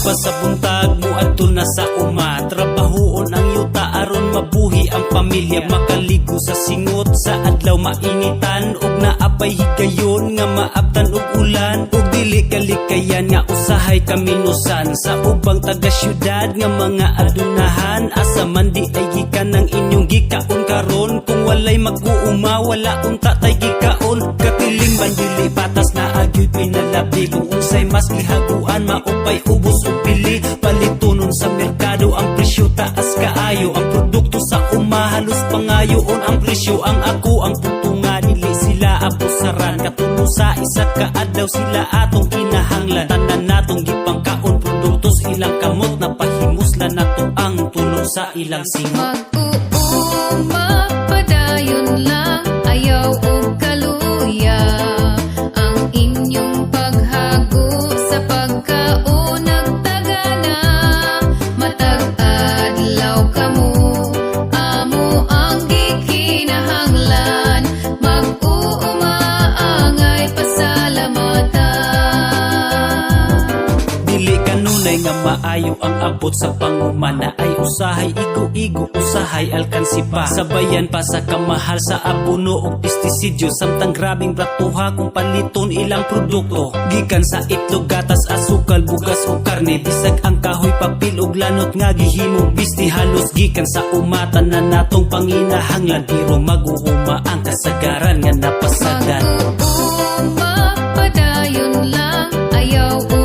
pa sa buntag, muadto na sa uma. Trabahuon ang yuta aron mabuhi ang pamilya. Makaligo sa singot sa adlaw mainitan, ug naapay higayon nga maabtan og ulan. Ug dili kalikayan nga usahay kaminusan sa ubang taga syudad nga mga adunahan. Asa man di ay gikan ang inyong gikaon karon? Kung walay mag-uuma, wala unta tay gikaon. Katiling man, dili patas na agyo'y pinalabi. Kung unsay mas gihaguan, maupay ubos ug pili. Palitonon sa merkado, ang presyo taas kaayo. Ang produkto sa uma, halos pangayoon ang presyo. Ang ako ang putunga, dili sila abusaran. Katulo sa isa ka adlaw sila atong kinahanglan. Tanan natong gipangkaon, produkto sa ilang kamot. Napahimuslan nato ang tulo sa ilang singot. Mag-uuma, padayon lang, ayaw og kaluya. Ang inyong paghago sa pagkaon nagtagana. Matag adlaw kamo, amo ang gikinahanglan. Mag-uuma angay pasalamatan. Dili kanunay nga maayo ang abot sa pangumana ay usahay igo-igo, usahay alkansi pa. Sabayan pa sa kamahal sa abono ug pestisidyo, samtang grabing bratuha kung paliton ilang produkto. Gikan sa itlog, gatas, asukal, bugas ug karne, bisag ang kahoy, papel ug lanot nga gihimong bisti, halos gikan sa uma tanan natong panginahanglan. Pero mag-uuma ang kasagaran nga napasagdan. Mag-uuma, padayon lang, ayaw og